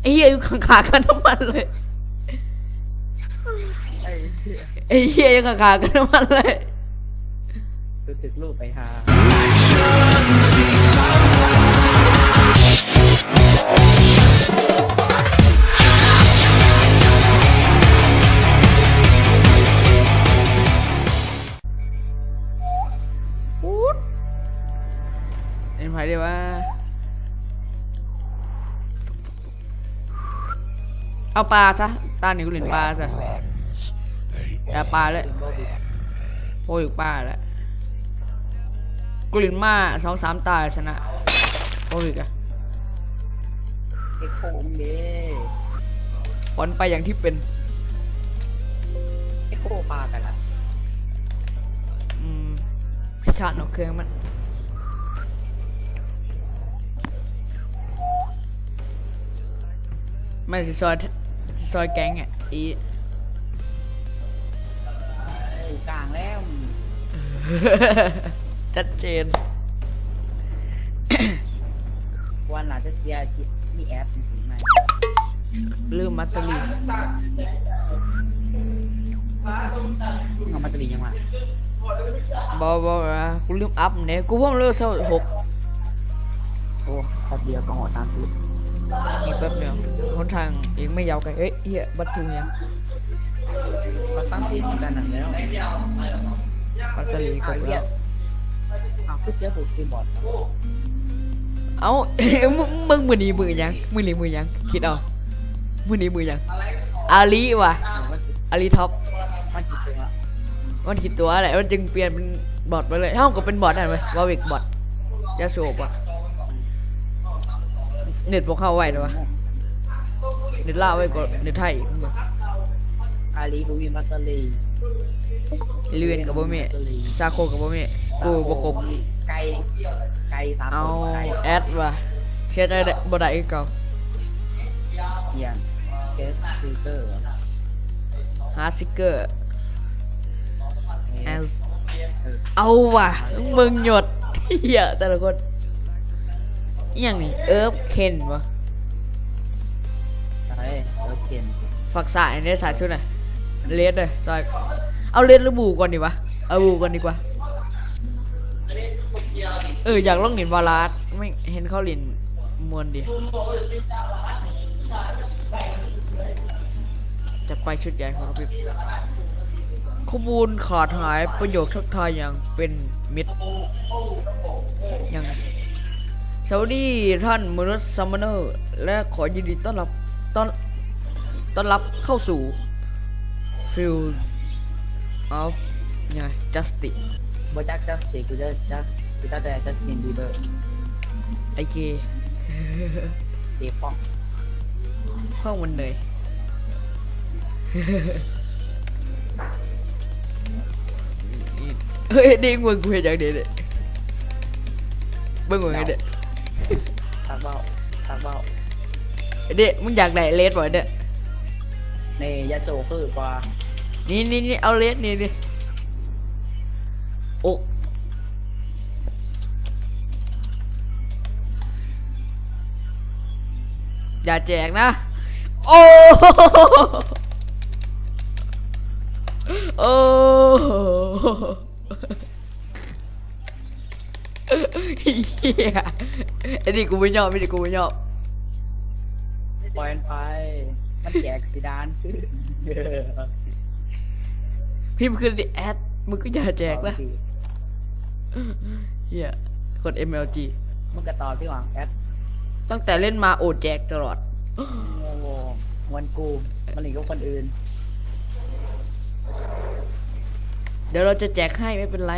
ເຮີ້ຍ ຢູ່ຂ້າງໆກັນນຳມັນເລີຍ. ໄອ້ເຫື່ອ ໄອ້ເຫື່ອ ຢູ່ຂ້າງໆກັນນຳມັນເລີຍ. ຄືຖືກລູບໄປຫາ ເປັນໃຜໄດ້ວະ? ເອົາປ່າຊະ ຕານີ້ກູຫຼິ້ນປ່າຊະ. ເອົາປ່າເລີຍ. ໂອ້ຍ ປ່າແຫຼະ. ກູຫຼິ້ນມາສອງສາມຕາຊະນະ. ໂອ້ຍກະ ເອັກໂຄມຶງເດ້. ບອນໄປຢ່າງທີ່ເປັນ. ເອັກໂຄປ່າກັນລະ. ອືມ ພິກາດເນາະເຄື່ອງມັນ. ມັນຊິຊ່ອຍ ຊິຊ່ອຍແກງອະ ອີ ກູກາງແລ້ວ. ຊັດເຈນ. ວ່າໜ້າຈະເສຍທີ່ແອັບຈັ່ງຊີ້. ລືມແບັດເຕີຣີ. ເອົາແບັດເຕີຣີຫຍັງມາ? ບໍ່ ບໍ່ ກູລືມອັບເດ້ ກູພວມເລເວນຊາວຫົກ. ໂອ້ ແປັບດຽວກໍຮອດສາມສິບ. ອີກແປັບດຽວ ຫົນທາງອີກໄມ່ຍາວໄກ. ເອີຍ ເອີຍ ບັດຖືຫຍັງ? ກໍສາມສິບຄືກັນນັ້ນແຫຼ້ວ. ແບັດເຕີຣີຄົບແລ້ວ. ອ້າວ ຄືເສຍຫົກສິບບາດ. ເອົ້າ ມຶງ ມື້ນີ້ມື້ຫຍັງ? ມື້ນີ້ມື້ຫຍັງ? ຄິດເອົາ ມື້ນີ້ມື້ຫຍັງ? ອາລີຫວາ? ອາລີທັອບ. ມັນຂີ້ຕົວະ ມັນຂີ້ຕົວະແຫຼະ ມັນຈຶ່ງປ່ຽນເປັນບອດໄປເລີຍ. ເຮົາກໍເປັນບອດນັ້ນເວີຍ ວາວິກບອດ ຢາໂສບອດ. ເນັດພວກເຮົາໄວແທ້ວະ. ເນັດລາວໄວກວ່າເນັດໄທອີກ. ອາລີບໍ່ມີແບັດເຕີຣີ. ເລເວນກໍບໍ່ມີ ຊາໂຄກໍບໍ່ມີ. ກູບໍ່ຄົບ. ໄກ່ ໄກ່ສາມ ເອົາ ຕົວ ໄກ່ ແອັດຫວາ? ເຊດໄດ້ ບໍ່ໄດ້ຄືເກົ່າ. ຫຍັງ? ເຄສຊີເກີ ຫາຊີເກີ. ເອີ ເອົາຫວາ ເບິ່ງຍອດ ເຫື່ອ ແຕ່ລະຄົນ. ອີ່ຫຍັງນີ້? ເອີບເຄັນຫວາ? ໃຊ່ ເອີບເຄັນ. ຝັກຊ້າຍເດ້ ຊ້າຍສຸດນະ. ເລດເດີ ຊ່ອຍ. ເອົາເລດຫຼືບູກ່ອນດີຫວາ? ເອົາບູກ່ອນດີກວ່າ. ເອີ ຢາກລອງຫຼິ້ນວາລາດ ແມ່ງເຫັນເຂົາຫຼິ້ນມ່ວນດີ. ຈະໄປຊຸດໃຫຍ່ຂອງທະວີບ. ຂໍ້ມູນຂາດຫາຍ, ປະໂຫຍກທັກທາຍຢ່າງເປັນມິດ. ຫຍັງ? ສະຫວັດດີທ່ານມະນຸດຊັມມະເນີ ແລະ ຂໍຍິນດີຕ້ອນຮັບ ຕ້ອນ ຕ້ອນຮັບເຂົ້າສູ່ Field of ຫຍັງ Justice. ບໍ່ຈັກ Justice ກູຈັກ ຈັກ ກູຈັກແຕ່ Justin Bieber. ໄອ້ເກ ເກປ້ອງ ຫ້ອງມັນເລີຍ. ເຮີ້ຍ ເດັກເບິ່ງກູເຮັດຫຍັງເດ ເດັກເບິ່ງກູເຮັດຫຍັງເດ. ຕັກເບົາ ຕັກເບົາ. ເດ ມຶງຢາກໄດ້ເລດບໍ່ເດ? ນີ້ ຢາໂສຄືກວ່າ. ນີ້ ນີ້ ນີ້ ເອົາເລດນີ້ ນີ້. ໂອ້ ຢ່າແຈກນະ. ໂອ້ ໂອ້ ເຮີ້ຍ ອັນນີ້ກູບໍ່ຍອມ ອັນນີ້ກູບໍ່ຍອມ. ປ່ອຍມັນໄປ ມັນແຈກຊິດານຄືນ. ພິມຄື ແອັດ ມຶງກໍຢ່າແຈກນະ. ເຮີ້ຍ ກົດ ເອັມແອລຈີ ມຶງກໍຕອບທີ່ວ່າ ແອັດ ຕັ້ງແຕ່ຫຼິ້ນມາ ໂອ້ ແຈກຕະຫຼອດ. ໂອ້ ມ່ວນກູ ມາຫຼິ້ນກັບຄົນອື່ນ. เดี๋ยวเราจะแจกให้ ไม่เป็นไร.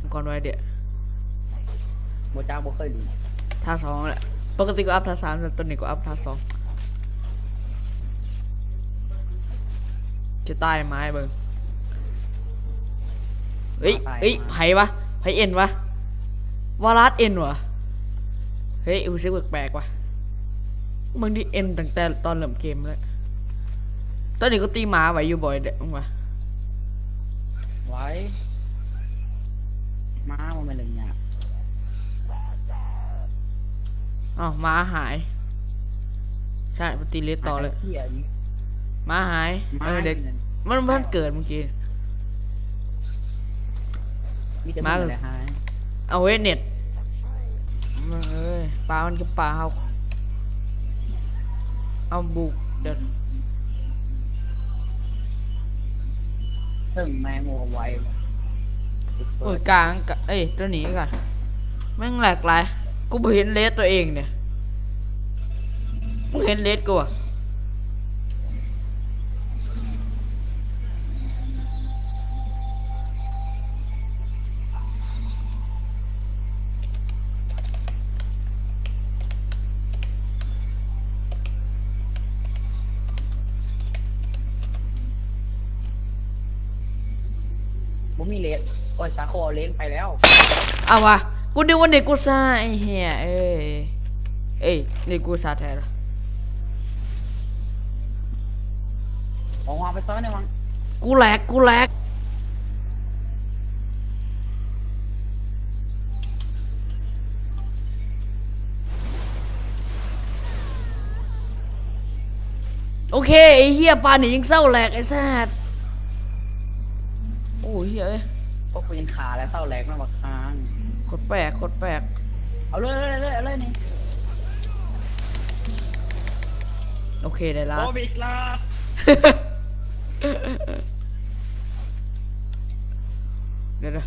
ມັງກອນໄວເດະ ບໍ່ຈັກ ບໍ່ເຄີຍຫຼິ້ນ. ທ່າສອງແຫຼະ ປົກກະຕິກໍອັບທ່າສາມ ແຕ່ຕອນນີ້ກໍອັບທ່າສອງ. ຈະຕາຍໝາຍເບິ່ງ. ເອີຍ ເອີຍ ໃຜວະ? ໃຜເອັນວະ? ວາລາດເອັນວະ? ເຮີ້ຍ ຮູ້ສຶກແປກໆວະ. ເບິ່ງດິ ເອັນຕັ້ງແຕ່ຕອນເລີ່ມເກມເລີຍ. ຕອນນີ້ກໍຕີໝາໄວ້ຢູ່ບໍ່ເດະ ມຶງວ່າ. ໄວ້ ໝາບໍ່ແມ່ນເລື່ອງຍາກ. ເອົາ ໝາຫາຍ. ໃຊ່ ໄປຕີເລດຕໍ່ເລີຍ. ໝາຫາຍ. ໝາ ເອີ ເດັກ ມັນ ມັນເກີດມື້ກີ້. ມີແຕ່ ໝາ ມື້ນີ້ແຫຼະຫາຍ. ເອົາເວີຍ ເນັດ. ເອີຍ ປາມັນກັບປາເຮົາ. ເອົາບຸກ ເດີ. ເຖິງແມງບໍ່ໄວ. ໂອ້ຍ ກາງກະ ເອີຍ ຕົວນີ້ກະ ແມ່ງແລັກຫຼາຍ. ກູບໍ່ເຫັນເລດຕົວເອງເດ. ມຶງເຫັນເລດກູບໍ່? ບໍ່ມີເລດ. ໂອ້ຍ ສາໂຄເອົາເລດໄປແລ້ວ. ເອົາວະ ກູນຶກວ່າເນັດກູຊ້າ ໄອ້ເຫຍເອີຍ. ເອີຍ ເນັດກູຊ້າແທ້ລະ. ອອກມາໄປຊອຍແດ່ມັງ. ກູແລັກ ກູແລັກ. ໂອເຄ ໄອ້ເຫຍ ປານນີ້ຍັງເຊົາແລັກ ໄອ້ສັດ. ໂອ້ຍ ເຫຍເອີຍ. ໂອ້ ກູຍັງຄາແລ້ວເຊົາແລັກນະບັກຄາງ. ໂຄດແປກ ໂຄດແປກ. ເອົາເລີຍ ເອົາເລີຍ ເອົາເລີຍນີ້. ໂອເຄ ໄດ້ລະ. ໂຄວິດລະ. ດຽວ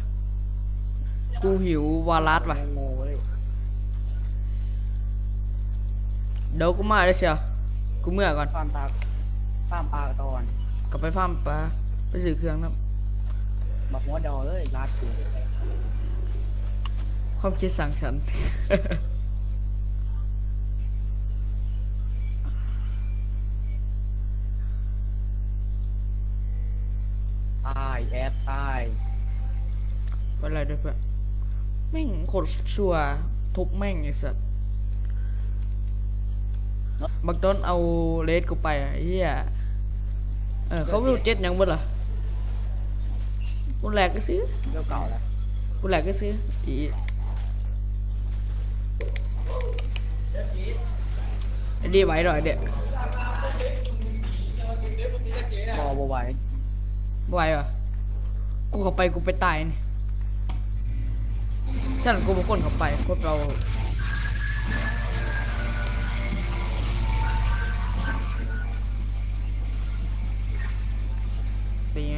ໆ ກູຫິວວາລັດວ່ະ. ໂງ່ເວີຍ. ດຽວກູມາເດີເຊຍ ກູເມືອກ່ອນ. ຟາມປາ ຟາມປາກ່ອນ. ກໍໄປຟາມປາ ໄປຊື້ເຄື່ອງນຳ. ບັກຫົວດໍເອີຍ ລາດກູ. ຄວາມຄິດສ້າງສັນ. ອ້າຍ ແອດ ອ້າຍ. ບໍ່ໄດ້ເດີເພື່ອນ. ແມ່ງໂຄດຊົ່ວ ທຸບແມ່ງໄອ້ສັດ. ບັກຕົ້ນເອົາເລດກູໄປ ໄອ້ເຫຍ. ເອີ ເຂົາເວລເຈັດຫຍັງເບິດລະ. ກູແລັກຊື່ໆ ເວລເກົ້າແລ້ວ. ກູແລັກຊື່ໆ ອີ ໄອ້ເດໄຫວດອກ ໄອ້ເດ. ບໍ່ ບໍ່ໄຫວ. ບໍ່ໄຫວຫວາ? ກູເຂົ້າໄປ ກູໄປຕາຍນີ້. ຊັ້ນກູບໍ່ຄວນເຂົ້າໄປ ໂຄດເກົ່າ. ເປັນໄງ?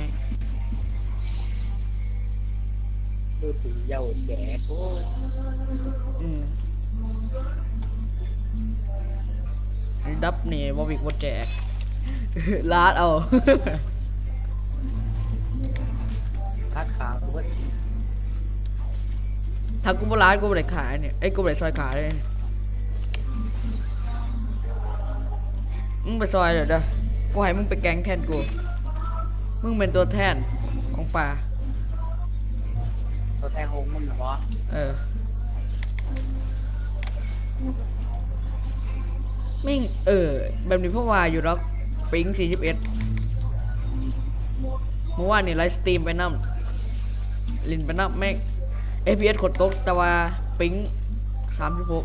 ຄືຊິເຍົາແຈກໂພດ. ອືມ. ອັນດັບນີ້ບໍ່ວິກບໍ່ແຈກ ລາດເອົາ. ລາດຂາກູເບິດ. ຖ້າກູບໍ່ລາດ ກູບໍ່ໄດ້ຂາຍນີ້ ເອີຍ ກູບໍ່ໄດ້ຊ່ອຍຂາຍເລີຍ. ມຶງໄປຊ່ອຍເດີ ກູໃຫ້ມຶງໄປແກງແທນກູ. ມຶງເປັນຕົວແທນຂອງປ່າ. ຕົວແທນຂອງມຶງນະບໍ? ເອີ. ແມ່ງ ເອີ ແບບນີ້ເພາະວ່າຢູ່ດອກ ປິງສີ່ສິບເອັດ. ມື້ວານນີ້ໄລຟ໌ສະຕຣີມໄປນຳ ຫຼິ້ນໄປນຳ ແມ່ງ ເອັຟພີເອັສໂຄດຕົກ ແຕ່ວ່າປິງສາມສິບຫົກ.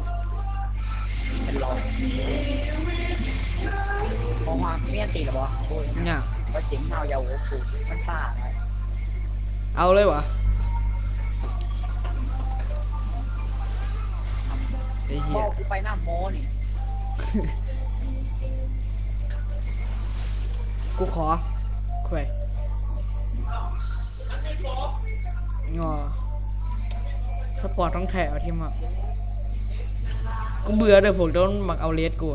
ເປັນລອຍ ຂອງຫວານມີອັນຕີແລ້ວບໍ່? ໂອ້ຍ ຍັງ ວ່າຈິງເຮົາຢ່າໂຫດ ມັນຊ້າ. ເອົາເລີຍຫວາ? ໄອ້ເຫຍ ບໍ່ ກູໄປນຳໂມນີ້. ກູຂໍ ຄວາຍ ງໍ ສະປອດຂອງແທ້ ທີ່ມາ ກູເບື່ອເດີ ພວກໂດນມັກເອົາເລດກູ.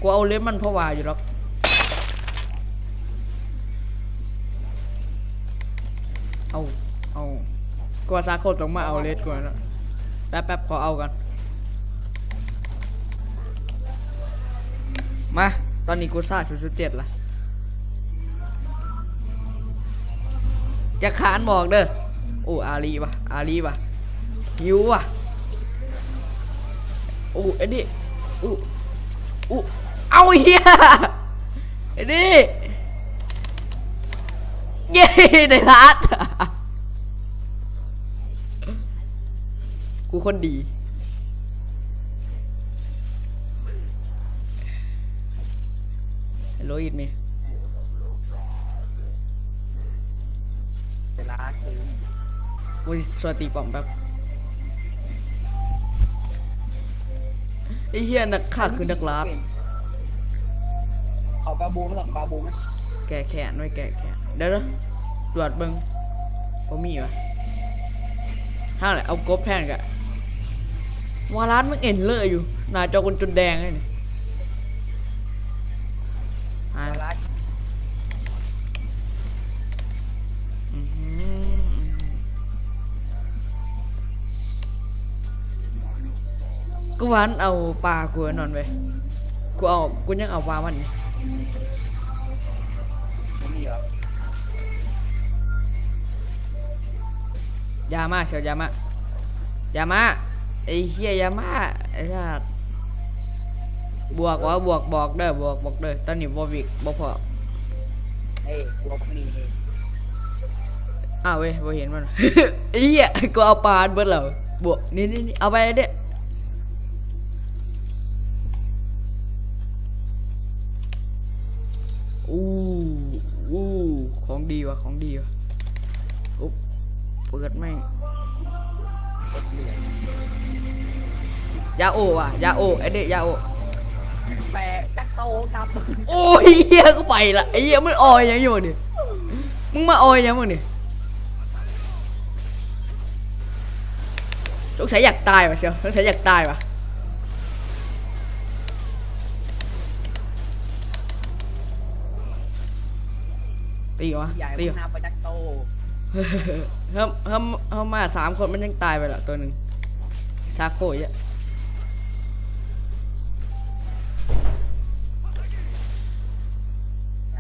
ກູເອົາເລດມັນເພາະວ່າຢູ່ດອກ. ເອົາ ເອົາ ກວ່າສາໂຄດຕ້ອງມາເອົາເລດກວ່າເນາະ. ແປັບໆ ຂໍເອົາກ່ອນ. ມາ ຕອນນີ້ກູຊາສູນຈຸດເຈັດລະ. ຢ່າຂານບອກເດີ. ໂອ້ ອາລີວະ ອາລີວະ ຫິວວະ. ໂອ້ ເອັດດີ້ ໂອ້ ໂອ້ ເອົາ ເອີຍ ເອັດດີ້ ເຢ້ ໄດ້ລາດ. ກູຄົນດີ. ໂລອີກມີ ເວລາຄື ໂອ້ຍ ຊ່ວຍຕີປ້ອມແປັບ. ໄອ້ເຫຍ ນັກຂ້າຄືນັກລ່າ. ເຂົາກະບູມ ເຂົາກະບູມ. ແກ້ແຄ້ນໄວ້ ແກ້ແຄ້ນ. ດຽວໆ ກວດເບິ່ງ ບໍ່ມີຫວາ? ຫາແຫຼະ ເອົາກົບແທນກະ. ວາລາດ ມຶງເອັນເລີຢູ່ ໜ້າຈໍກູຈົນແດງເລີຍນີ້. ຫາ ວາລາດ ອື ກູວ່າມັນເອົາປາກູນອນເວີຍ ກູເອົາ ກູຍັງເອົາປາມັນ. ຢ່າມາ ເຊວ ຢ່າມາ ຢ່າມາ ໄອ້ເຫຍ ຢ່າມາ ໄອ້ສັດ. ບວກ ເອີ ບວກ ບອກເດີ ບວກ ບອກເດີ. ຕອນນີ້ບໍ່ວິກ ບໍ່ພໍ້. ເອີ ບວກນີ້ເອີ ອ້າວເວີຍ ບໍ່ເຫັນມັນ. ໄອ້ເຫຍ ກູເອົາປານເບິດແລ້ວ. ບວກ ນີ້ໆໆ ເອົາໄປເດ້. ໂອ້ ໂອ້ ຂອງດີວ່ະ ຂອງດີວ່ະ. ໂອ້ ເປີດແມ່ງ. ຢາໂອວ່ະ ຢາໂອ ໄອ້ເດ ຢາໂອ. ແປະຈັກໂຕກັບ. ໂອ້ຍ ເຫຍ ກູໄປລະ. ໄອ້ເຫຍ ມຶງອອຍຫຍັງຢູ່ນີ້? ມຶງມາອອຍຫຍັງມຶງນີ້? ສົງໄສຢາກຕາຍວ່ະ ເຊວ ສົງໄສຢາກຕາຍວ່ະ. ຕີວະ ຢາຍ ຕີ ມັນນັບໄປຈັກໂຕ. ເຮົາ ເຮົາ ເຮົາມາສາມຄົນ ມັນຍັງຕາຍໄປລະໂຕໜຶ່ງ. ຊາໂຄອີກ.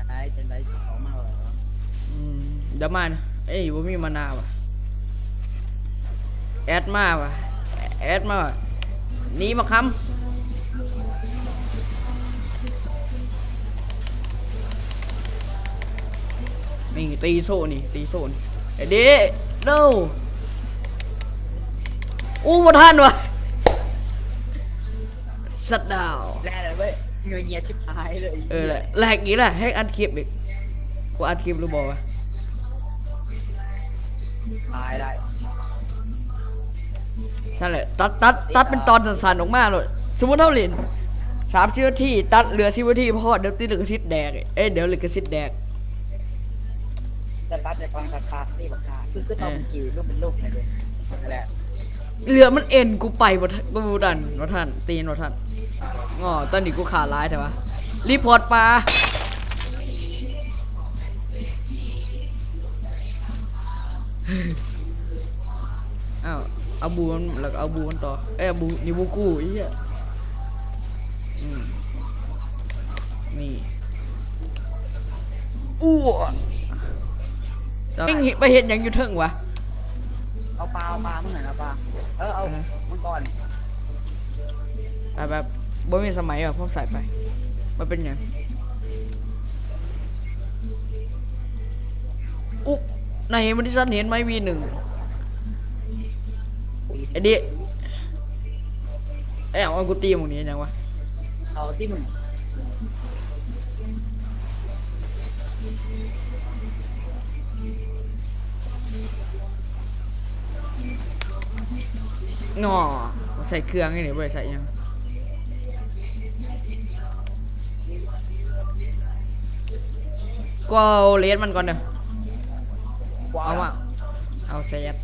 ໄດ້ ຈັ່ງໃດຊິເຂົ້າມາເຫາະ? ອືມ ດຽວມານະ. ເອີຍ ບໍ່ມີມານາຫວາ? ແອັດມາຫວາ? ແອັດມາຫວາ? ໜີບັກຄຳ. ນີ້ ຕີໂຊນີ້ ຕີໂຊນີ້. ເດ ໂນ ໂອ້ ບໍ່ທັນຫວາ? ຊັດດາວ ແລກເລີຍເວີຍ ເຫຍື້ອຍຽຊິບຫາຍເລີຍ. ເອີ ແລກ ແລກອີກແລ້ວ ໃຫ້ອັດຄລິບອີກ. ກູອັດຄລິບຫຼືບໍ່ວະ? ຕາຍໄດ້. ຊັ້ນແຫຼະ ຕັດ ຕັດ ຕັດເປັນຕອນສັ້ນໆອອກມາໂລດ. ສົມມຸດເຮົາຫຼິ້ນສາມສິບນາທີ ຕັດເຫຼືອສິບນາທີ ເພາະວ່າດຽວຕິດລິຂະສິດແດກ. ເອີຍ ດຽວລິຂະສິດແດກ. ແຕ່ຕັດໃນຟັງຄັກໆ ນີ້ບັກຫາ ຄື ຄືຕອນເມື່ອກີ້ ເອີ ລູກເປັນລູກໃຫ້ເບິ່ງ ນັ້ນແຫຼະ. ເຫຼືອມັນເອັນກູໄປບໍ່ທັນ ບໍ່ທັນ ບໍ່ທັນ ຕີນບໍ່ທັນ. ອໍ ຕອນນີ້ກູຂາດຫຼາຍແທ້ວະ. ຣີພອດປາ. ອ້າວ ເອົາບູມັນ ແລ້ວກໍເອົາບູມັນຕໍ່. ເອີຍ ເອົາບູ ນີ້ບູກູ ໄອ້ເຫຍ. ອືມ ນີ້ ອູ້ ເຈົ້າ ໄປເຮັດຫຍັງຢູ່ເທິງຫວາ? ເອົາປາ ເອົາປາ ມຶງຫັ້ນເອົາປາ. ເອີ ເອົາ ເອີ ມັງກອນ. ໄປໆ ບໍ່ມີສະໄໝຫວາ? ພວກໃສ່ໄປ ບໍ່ເປັນຫຍັງ. ອຸ ນາຍເຫັນມັນທີ່ສັນເຫັນໄໝ ວີໜຶ່ງ ໄອ້ເດ. ແອວ ເອົາກູຕີໝ່ອງນີ້ຫຍັງວະ? ເອົາຕີມຶງ ນໍ ໃສ່ເຄື່ອງນີ້ ບໍ່ໄດ້ໃສ່ຫຍັງ. ກູເອົາເລດມັນກ່ອນເດີ. ເອົາມາ ເອົາແຊດ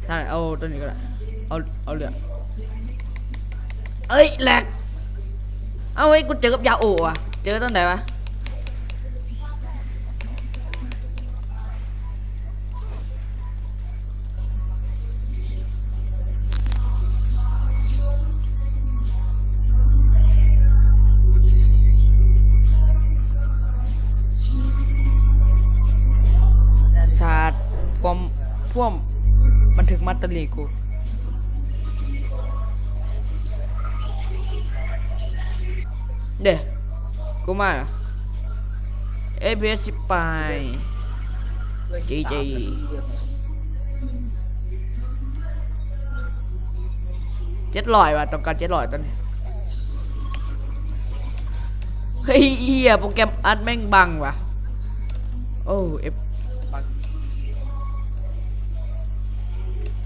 ຖ້າເອົາຕົວນີ້ກໍໄດ້ ເອົາ ເອົາເລືອດ. ເອີຍ ແລັກ. ເອົາ ເອີຍ ກູເຈີກັບຢາໂອຫວາ? ເຈີຕອນໃດຫວາ? ສາດ ປ້ອມ ປ້ອມ ບັນທຶກມາດຕາລີກູ ເດ້ ກູມາ ເອຟພີເອສ ສິບປາຍ ຈີຈີ ເຈັດຮ້ອຍຫວາ? ຕ້ອງການເຈັດຮ້ອຍຕອນນີ້. ເຮີ້ຍ ເອີຍ ໂປຣແກຣມອັດແມ່ງບັງວ່ະ. ໂອ້ ເອັບ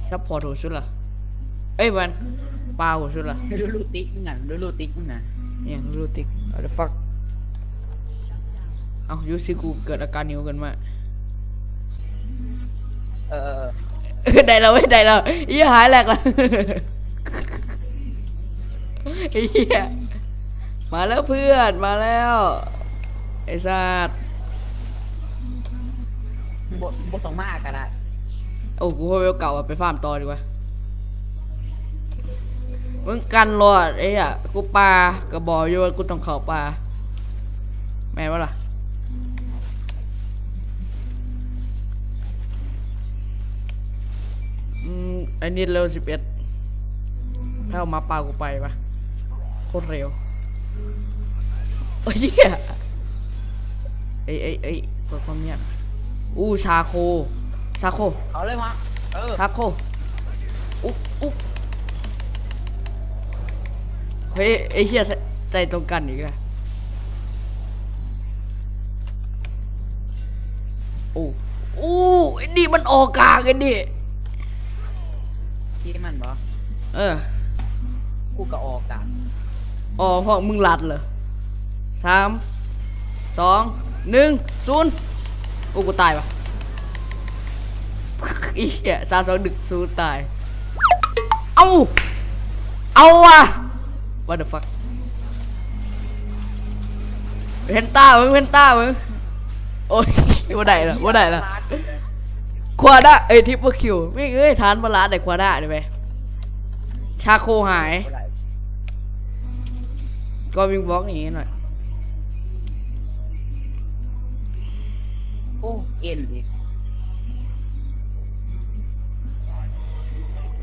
ຊັບພອດໂຫດສຸດລະ. ເອີຍ ແມ່ນ ປາໂຫດສຸດລະ. ລູລູຕິກມຶງຫັ້ນ ລູລູຕິກມຶງນະ. ອີ່ຫຍັງລູລູຕິກ? What the fuck? ເອົ້າ ຢູ່ຊິກູເກີດອາການຫິວຂຶ້ນມາ. ເອີ ເອີ ໄດ້ແລ້ວເວີ້ຍ ໄດ້ແລ້ວ. ອີ່ຫາຍແຫຼກລະ ເອີຍ ມາແລ້ວເພື່ອນ ມາແລ້ວ ໄອ້ສັດ. ບໍ່ ບໍ່ຕ້ອງມາກໍໄດ້. ໂອ້ ກູເວວເກົ້າ ໄປຟາມຕໍ່ດີກວ່າ. ມຶງກັນລອດ ໄອ້ເຫຍ ກູປາກໍບອກຢູ່ວ່າກູຕ້ອງເຂົ້າປ່າ ແມ່ນບໍ່ລະ? ອືມ ໄອ້ນິດເລວສິບເອັດ ໃຜເອົາໝາປ່າກູໄປວະ ໂຄດເລັວ. ໂອ້ຍ ເຮີ້ຍ ເອີຍ ເອີຍ ເອີຍ ເພື່ອຄວາມງຽບ. ອູ້ ຊາໂຄ ຊາໂຄ ເອົາເລີຍມາ ເອີ ຊາໂຄ. ອຸບ ອຸບ ເຮີ້ຍ ເອີເຊຍໃຈ ໃຈຕົງກັນອີກລະ. ໂອ້ ໂອ້ ໄອ້ນີ້ມັນອອກກາງ ໄອ້ນີ້ ທີ່ມັນບໍ່? ເອີ ກູກໍອອກກາງ ອອກ ພວກມຶງລັດເລີຍ. ສາມ ສອງ ໜຶ່ງ ສູນ. ໂອ້ ກູຕາຍວ່ະ ອີເຫຍ ສາມ ສອງ ໜຶ່ງ ສູນ ຕາຍ. ເອົາ ເອົາວ່ະ What the fuck? ເພັນຕ້າເບິ່ງ ເພັນຕ້າເບິ່ງ. ໂອ້ຍ ບໍ່ໄດ້ລະ ບໍ່ໄດ້ລະ. ຄວາດາ ເອີຍ ທຣິບເປິນຄິວ. ແມ່ງເອີຍ ທານບໍ່ລາດໄດ້ຄວາດານີ້ແມ. ຊາໂຄຫາຍ ກໍວິງບລັອກນີ້ໜ້ອຍ. ໂອ້ ເອັນອີກ.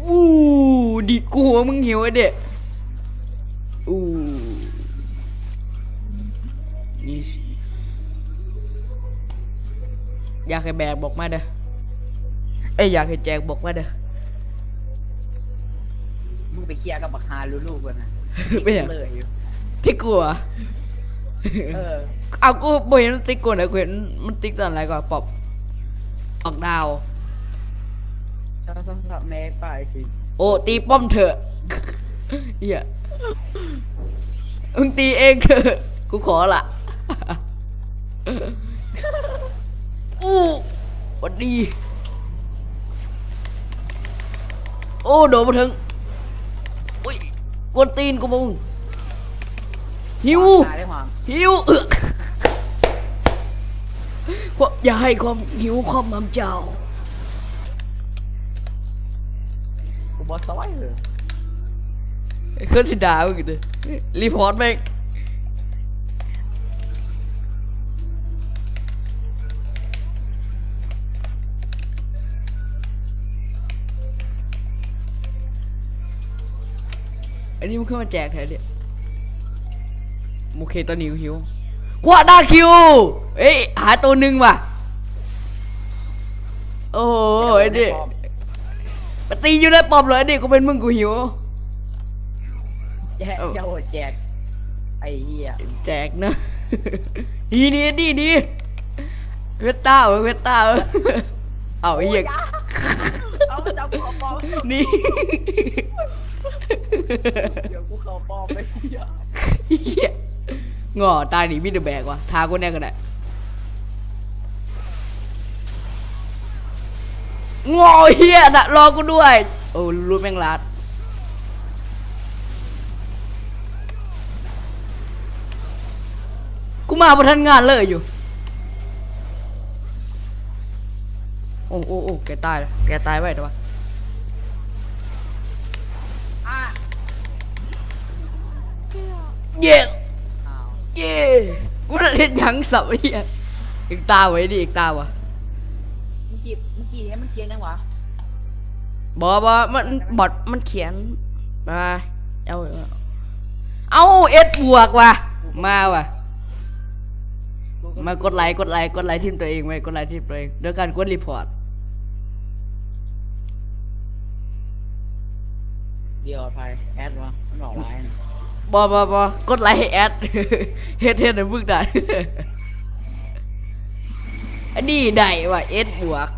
ອູ້ ດີກູວ່າມຶງຫິວໄອ້ເດະ. ອູ້ ນີ້ ຢາກໃຫ້ແບກບອກມາເດີ ເອີຍ ຢາກໃຫ້ແຈກບອກມາເດີ. ມຶງໄປເຄຍກັບບັກຫາລູລູກ່ອນນະ. ເປັນຫຍັງ? ຕິດກູຫວາ? ເອີ ເອົາ ກູບໍ່ເຫັນມັນຕິດກູນະ ກູເຫັນມັນຕິດຕອນໃດກໍ ປັອບ ອອກດາວ. ແມ່ປາຍຊິ ໂອ້ ຕີປ້ອມເຖາະ. ເອີຍ ມຶງຕີເອງເຖາະ ກູຂໍລະ. ອູ້ ຫວັດດີ. ໂອ້ ໂດດບໍ່ເຖິງ. ໂອ້ຍ ກວນຕີນກູບໍ່. ຫິວ ຕາຍເລີຍຫວາງ ຫິວ ເອືອກ. ຢ່າໃຫ້ຄວາມຫິວຄອບງຳເຈົ້າ. ກູບໍ່ຊ່ອຍເລີຍ. ຄືຊິດ່າມຶງເດີ ຣີພອດແມ່ງ. ອັນນີ້ມັນຄືມາແຈກແທ້ເດ. ໂອເຄ ຕອນນີ້ຫິວ. ຄວາດາຄິວ ເອີຍ ຫາໂຕໜຶ່ງວ່ະ. ໂອ້ໂຫ ໄອ້ເດ ໄປຕີຢູ່ໃນປ້ອມເລີຍ ໄອ້ເດ ກູເປັນມຶງກູຫິວ. ແຈກ ເຈົ້າແຈກ ໄອ້ເຫຍ ແຈກນະ. ໜີ ໜີ ໜີ ໜີ. ເວດຕາເວີຍ ເວດຕາເວີຍ. ເອົາ ເອີຍ ເອົາ ຈັບຫົວປອມ ໜີ. ດຽວກູເຂົ້າປ້ອມໄປ. ເຫຍ ງໍ້ ຕາຍນີ້ມີແຕ່ແບກວ່ະ ຖ້າກູແດ່ກໍໄດ້. ງໍ້ ເຫຍນະ ລໍກູດ້ວຍ. ໂອ້ ຫຼຸດແມ່ງລາດ. ກູມາບໍ່ທັນງານເລີຍຢູ່. ໂອ້ ໂອ້ ໂອ້ ແກຕາຍລະ ແກຕາຍໄວແຕ່ວ່າ. ເຢ້ ເຢ້ ກູບໍ່ທັນເຮັດຫຍັງສັບ. ເອີຍ ອີກຕາໄວ້ດິ ອີກຕາວະ. ເມື່ອກີ້ ເມື່ອກີ້ໃຫ້ມັນຂຽນຫຍັງວະ? ບໍ່ ບໍ່ ມັນ ບອດມັນຂຽນ. ມາ ເອົາ ເອົາ ເອັດບວກວ່ະ ມາວ່ະ. ມາກົດໄລ ກົດໄລ ກົດໄລທີມຕົວເອງໄວ້ ກົດໄລທີມຕົວເອງ ໂດຍການກົດຣີພອດ. ເດ ດຽວໄປແອັດວະ ມັນອອກຫຼາຍນະ. ບໍ່ບໍ່ບໍ່ ກົດໄລໃຫ້ແອັດ ເຮັດເຮັດໃຫ້ມຶງໄດ້. ອັນນີ້ໄດ້ວ່າ ເອັດບວກ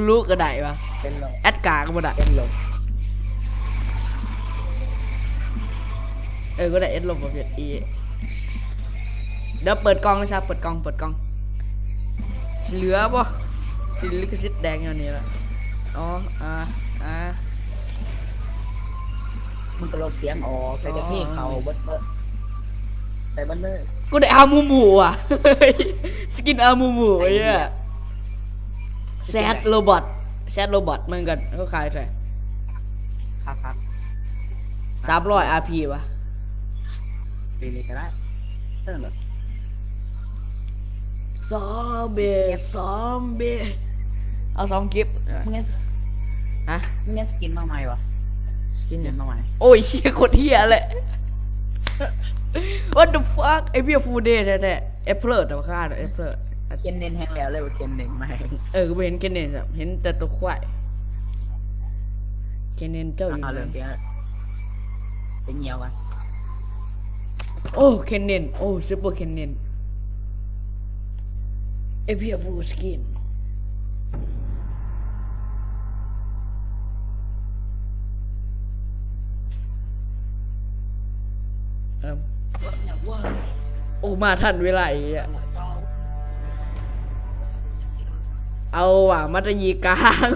ລູກກໍໄດ້ວ່າ ເປັນລົບ ແອັດກາກໍບໍ່ໄດ້ ເປັນລົບ. ເອີ ກໍໄດ້ເອັດລົບບໍ່ຜິດອີ. ດຽວເປີດກ່ອງຊະ ເປີດກ່ອງ ເປີດກ່ອງ. ຊິເຫຼືອບໍ່? ຊິລິຂະສິດແດງຢູ່ນີ້ລະ. ອໍ ອາ ອາ ມັນກໍລົບສຽງອອກ ໃສ່ແຕ່ເພງເຂົາເບິດ ເບິດ ໃສ່ເບິດເລີຍ. ກູໄດ້ອາມູມູວ່ະ ສະກິນອາມູມູເອີຍ. ແຊດໂຣບອດ ແຊດໂຣບອດ ມັນກໍເຂົາຂາຍເທົ່າໃດ? ຄັກໆ ສາມຮ້ອຍອາພີວ່ະ. ເປັນນີ້ກໍໄດ້ ເອີ ນັ້ນແຫຼະ. ຊອມບີ ຊອມບີ ເອົາສອງກິບ. ມຶງຍັງ ຮະ? ມຶງຍັງສະກິນມາໃໝ່ວະ? ສະກິນຫຍັງມາໃໝ່? ໂອ້ຍ ເຊຍ ໂຄດເຮຍແຫຼະ. What the fuck? ໄອ້ເບ້ຍ full day ແທ້ໆ. ແອັບເປິ້ນແຕ່ວ່າຂ້າເນາະ ແອັບເປິ້ນ. ເຄນເນັນແຮງແລ້ວເລີຍ ເຄນເນັນໃໝ່. ເອີ ບໍ່ເຫັນເຄນເນັນຊ້ຳ ເຫັນແຕ່ໂຕຄວາຍ. ເຄນເນັນເຈົ້າຢູ່ໃນ ເປັນຫຍັງວະ? ໂອ້ ເຄນເນັນ ໂອ້ ຊຸບເປີເຄນເນັນ ເອພີເອັຟຟູສະກິນ. ເອີ ໂອ້ ມາທັນເວລາອີກ. ເອົາວ່າ ມາຕະຢີກາງ.